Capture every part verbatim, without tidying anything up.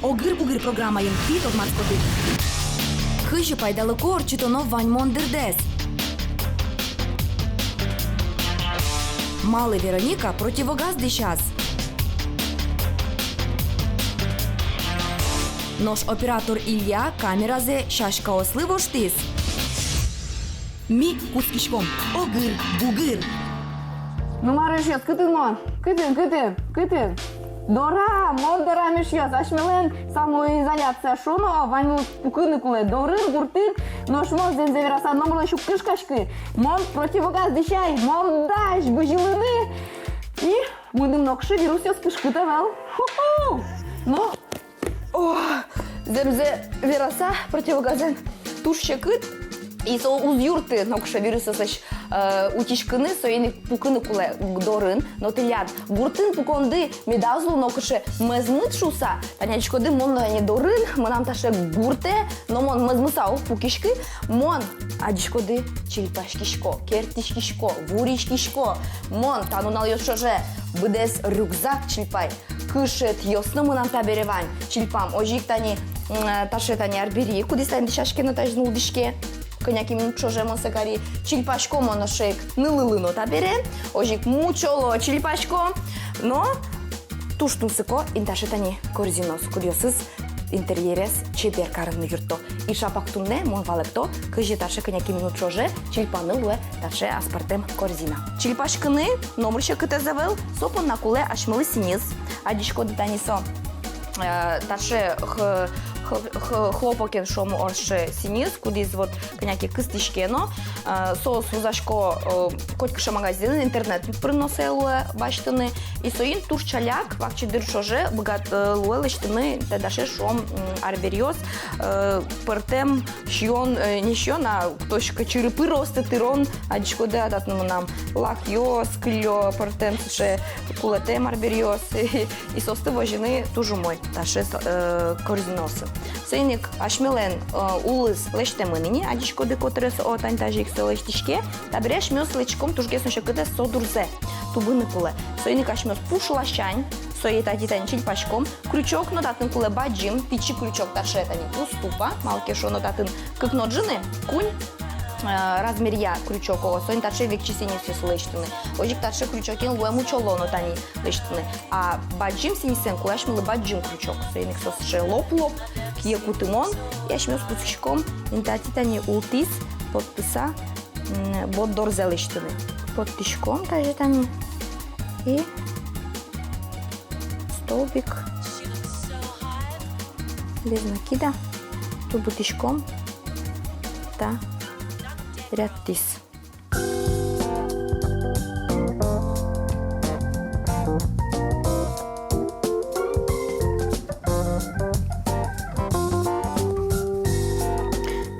«Огыр-бугыр» программаын тӥ тодматскоды: кызьы пайдалыко ортчытоно ваньмон дырдэс? Малы Вероника противогаз дӥсяз? Нош оператор Илья камеразэ сяськаослы воштӥз. Ми кутскиськом. Огыр-бугыр. Ну, мар, эшъёс, кытын мон? Кытын, кытын, кытын? Дорам, мон дорам, эшъёс. Асьмелэн самоизоляция шуоно, ваньмыз пукыны кулэ дорын, гуртын. Нош мон, зэмзэ вераса, номырлэсь уг кышкаськы. Мон противогаз дӥсяй, мон дась бызьылыны. И мыным нокыӵе вирусъёс кышкыт ӧвӧл. Ху-ху! Ну, о, зэмзэ вераса, противогазэн туж секыт, и со уз юртты нокыӵе вирусъёслэсь, э, утиськыны, соин ик пукыны кулэ дорын. Но тӥляд гуртын пуконды медаз лу нокыӵе мӧзмыт шуыса, тани адӟиськоды, мон но тани дорын, мынам таӵе гуртэ, но мон мӧзмыса уг пукиськы, мон, адӟиськоды, чильпаськисько, керттӥськисько, вуриськисько, мон та нуналъёс ӵоже быдэс рюкзак чильпай. Кышетъёс но мынам табере вань чильпам. Озьы ик тани, м, таӵе тани арбери, кудӥз тани дӥсяське но тазьы нуллӥське. Кӧня ке минут ӵоже мон сое кари. Чильпасько мон ошейк нылылы но табере. Озьы ик мучоло чильпасько. Но туж тунсыко ини таӵе тани корзинаос, кудъёсыз интерьерез чебер карыны юртто. И шапак туннэ мон валэкто, кызьы таӵе кӧня ке минут ӵоже чильпаны луэ таӵе аспӧртэм корзина. Чильпаськыны номыр секытэз ӧвӧл, со понна кулэ асьмелы сӥньыс. Адӟиськоды, тани со, э, таӵе х-, х-, х-, хлопокен, шуом, ортче сӥньыс, кудӥз вот кӧня ке кыстӥське но, э, соос вузасько, э, котькыӵе магазинын, интернет пыр но сое луэ басьтыны. И соин туж ӵаляк, вакчи дыр ӵоже быгато, э, луэ лэсьтыны та таӵе, шуом, м, арбериос, э, пӧртэм сиён, э, не сиён, а точка чыры-пыры, осты тырон, адӟиськоды, а татын мынам лакъёс, кыллё, пӧртэм сыӵе кулэтэм арбериос, и соосты возьыны туж умой таӵе, э, корзинаосы. Соин ик асьмелэн, э, улыз лэсьтэмын ини, адӟиськоды, котырес, о, тани тазьы ик со лэсьтӥське. Табере асьмеос лэсьтӥськом тужгес но секытэз, со дурзэ тубыны кулэ. Соин ик асьмеос пуш ласянь сое татӥ тани чильпаськом. Крючок но татын кулэ бадӟым, пичи крючок таӵе тани уз тупа, малы ке шуоно татын кык но ӝыны, куинь, э, размеръя крючок, о, соин таӵе векчи сӥньысъёс лэсьтыны. Озьы ик таӵе крючокен луэ мучоло но тани лэсьтыны. А бадӟым сӥньысэн кулэ асьмелы бадӟым крючок. Соин ик со сыӵе лоп-лоп, кие кутымон, и асьмеос кутскиськом ини татӥ тани ултӥз поттыса, м, борддорзэ лэсьтыны. Поттӥськом тазьы тани. И столбик без накида тубытӥськом та рядтӥз.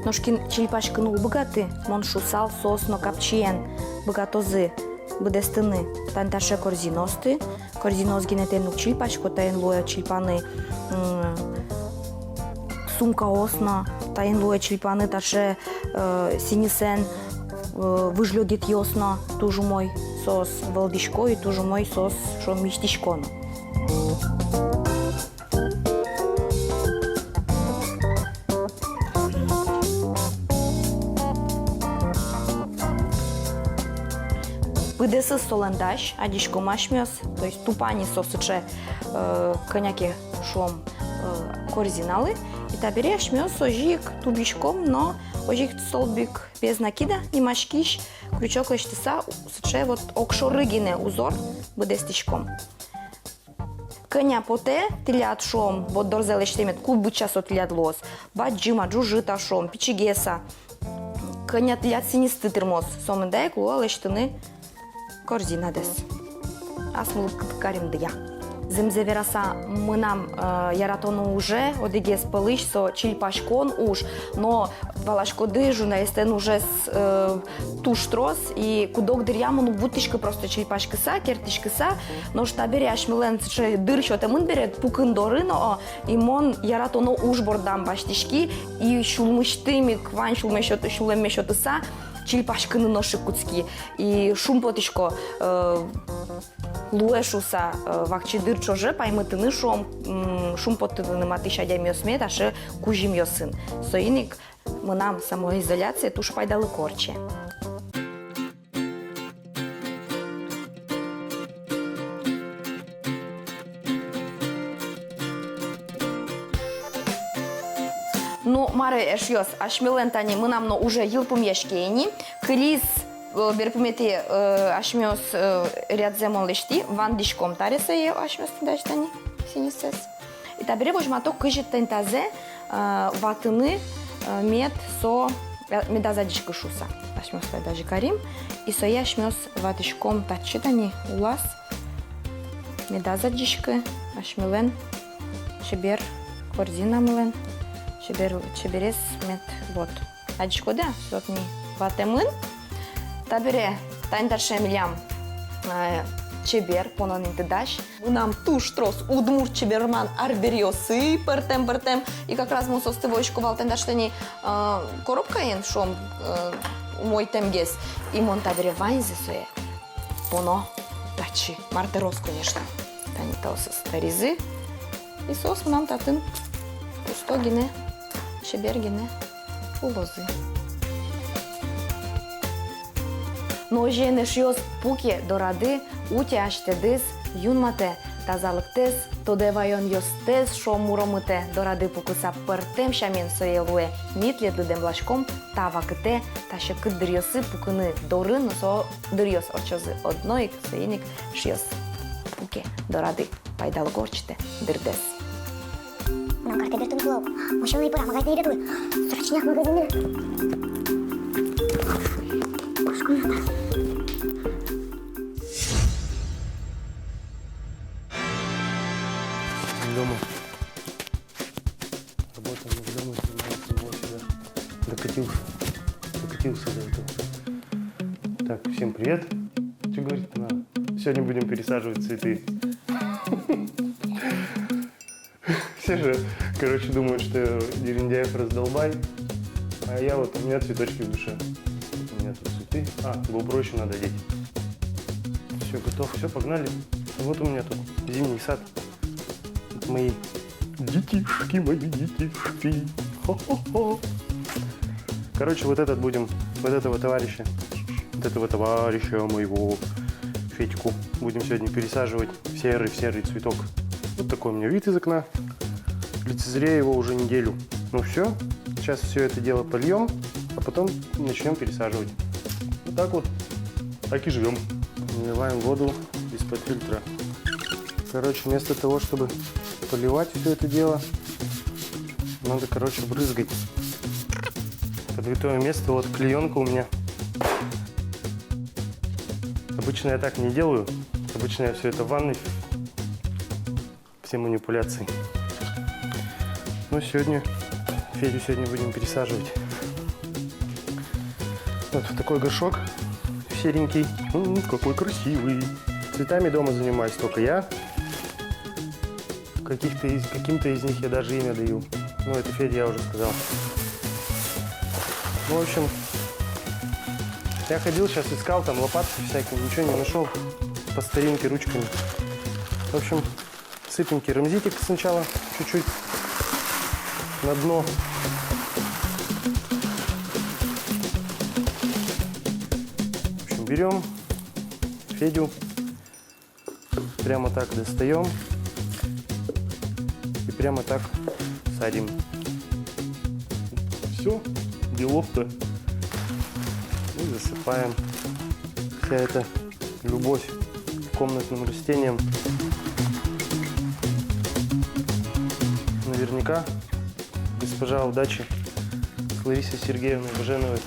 Нош кин чильпаськыны уг быгаты, мон шуысал, соос но капчиен быгатозы быдэстыны тани таӵе корзинаосты. Корзинаос гинэ таин уг чильпасько, таин луэ чильпаны, м, сумкаос но, таин луэ чильпаны таӵе, э, сӥньысэн, э, выж лёгетъёс но, туж умой соос вӧлдӥсько и туж умой соос, шуом, мисьтӥсько но. Быдэсыз солэн дась, адӟиськом асьмеос, то есть тупа ни со сыӵе, э, кӧня ке, шуом, э, корзиналы. И табере асьмеос озьы ик тубиськом но, озьы ик столбик без накида нимаськись крючок лэсьтыса, сыӵе вот огшоры гинэ узор быдэстӥськом. Кӧня потэ тӥляд, шуом, борддорзэ лэсьтэмед, ку быдӟа со тӥляд луоз. Бадӟым-а, ӝужыт-а, шуом, пичигес-а. Кӧня тӥляд сӥньысты тырмоз, сомында ик луэ лэсьтыны корзинадэс ас мылкыд каремдыя. Зэмзэ вераса, мынам, э, яратоно уже одӥгез пӧлысь со чильпаськон уж, но валаськоды, журналистэн ужез, э, туж трос, и куд-ог дыръя мон уг вуттӥськы просто чильпаськыса, керттӥськыса, нош табере асьмелэн сыӵе дыр сётэмын бере пукын доры но, о, и мон яратоно уж бордам басьтӥськи, и сюлмысьтым ик, вань сюлме сёт-, сюлэмме сётыса, чильпаськыны нош ик кутски, и шумпотӥсько, э, луэ шуыса, э, вакчи дыр ӵоже паймытыны, шуом, м, шумпоттыны матысь адямиосме таӵе кузьымъёсын. Соин ик мынам самоизоляция туж пайдалыко ортче. Ну, мар, эшъёс, асьмелэн тани, мынам но уже йылпумъяське ини. Кылиз, э, берпуметӥ, э, асьмеос, э, рядзэ мон лэсьтӥ, вандӥськом табере сое асьмеос тӥни дась тани сӥньысэз. И табере возьмато, кызьы тӥни тазэ, э, ватыны, э, мед со, э, медаз адӟиськы шуыса. Асьмеос сое тазьы карим, и сое асьмеос ватӥськом татчы тани улаз. Медаз адӟиськы, асьмелэн чебер корзинамылэн, чебер, чеберез мед, вот. Адӟиськоды-а, со тӥни ватэмын. Табере тани таӵе милям, э, чебер, поно ни тӥ дась. Мынам туж трос удмурт чеберман арбериосы пӧртэм-пӧртэм. И как раз мон соосты возисько вал тӥни таӵе тани, э, коробкаен, шуом, э, умойтэмгес. И мон табере ваньзэ сое поно татчы. Мар тыроз, конечно. Тани таосыз тыризы. И соос мынам татын усто гинэ, чебер гинэ улозы. Но озьыен, эшъёс, пуке дорады, утё асьтэдыз, юнматэ тазалыктэс, тодэ ваёнъёстэс, шуом, муромытэ, дорады пукыса пӧртэм сямен сое луэ. Ми тӥледлы дэмласьком та вакытэ та секыт дыръёсы пукыны дорын, но со дыръёс ортчозы одно ик, соин ик, эшъёс, пуке дорады, пайдалыко ортчытэ дырдэс. Мынам картэ бертыны кулэ ук. Мон сяна ӧй пӧра, магазинэ ветло. Срочняк магазинэ. Кошком на. Дома. Работаем из дома, снимаем с него сюда. Докатился. Докатился до этого. Так, всем привет. Чё говорит она? Сегодня будем пересаживать цветы. Все же, короче, думают, что я Дерендяев раздолбай. А я вот, у меня цветочки в душе. У меня тут цветы. А, GoPro ещё надо одеть. Все, готов. Все, погнали. Вот у меня тут зимний сад. Тут мои детишки, мои детишки. Хо-хо-хо. Короче, вот этот будем, вот этого товарища, вот этого товарища моего, Федьку, будем сегодня пересаживать в серый, в серый цветок. Вот такой у меня вид из окна. Лицезрею его уже неделю. Ну все, сейчас все это дело польем, а потом начнем пересаживать. Вот так вот, так и живем. Наливаем воду из-под фильтра. Короче, вместо того, чтобы поливать все это дело, надо, короче, брызгать. Подвитое место, вот клеенка у меня. Обычно я так не делаю. Обычно я все это в ванной, все манипуляции. Но сегодня, Федю сегодня будем пересаживать. Вот в такой горшок серенький. М, какой красивый. Цветами дома занимаюсь только я. Каких-то из, каким-то из них я даже имя даю. Ну, это Федя, я уже сказал. Ну, в общем, я ходил, сейчас искал там лопатки всякие, ничего не нашел. По старинке ручками. В общем, сыпем керамзитик сначала чуть-чуть на дно. В общем, берем Федю, прямо так достаем и прямо так садим. Все, делов-то. И засыпаем. Вся эта любовь к комнатным растениям. Наверняка госпожа удачи с Ларисой Сергеевной Баженовой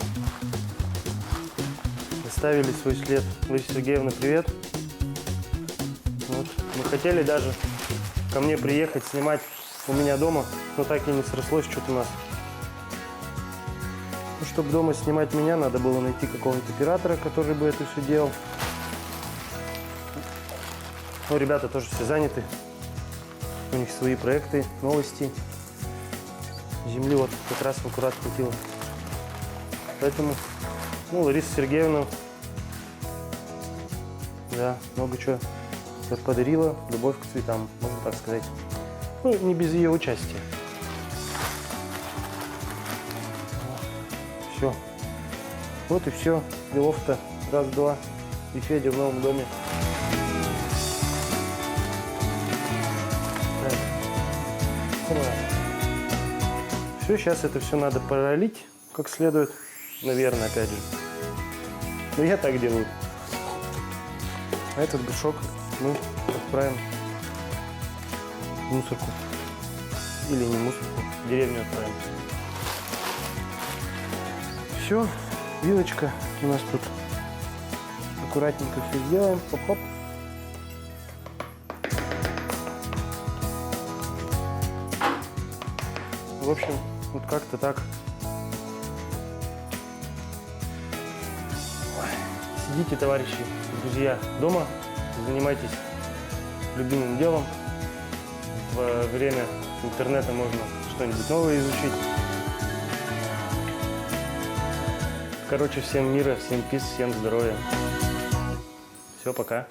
оставили свой след. Лариса Сергеевна, привет. Вот. Мы хотели даже ко мне приехать снимать у меня дома, но так и не срослось что-то у нас. Ну, чтобы дома снимать меня, надо было найти какого-нибудь оператора, который бы это все делал. Ну, ребята тоже все заняты. У них свои проекты, новости. Земли вот как раз в аккурат хватило. Поэтому, ну, Лариса Сергеевна, да, много чего Подарила любовь к цветам, можно так сказать. Ну, не без её участия. Все. Вот и все. Делов-то раз-два. И Федя в новом доме. Так. Все, сейчас это все надо пролить как следует. Наверное, опять же. Но я так делаю. А этот горшок мы отправим в мусорку. Или не в мусорку, в деревню отправим. Все, вилочка у нас тут. Аккуратненько все сделаем. Хоп-хоп. В общем, вот как-то так. Сидите, товарищи, друзья, дома, занимайтесь любимым делом. В время интернета можно что-нибудь новое изучить. Короче, всем мира, всем peace, всем здоровья. Все, пока.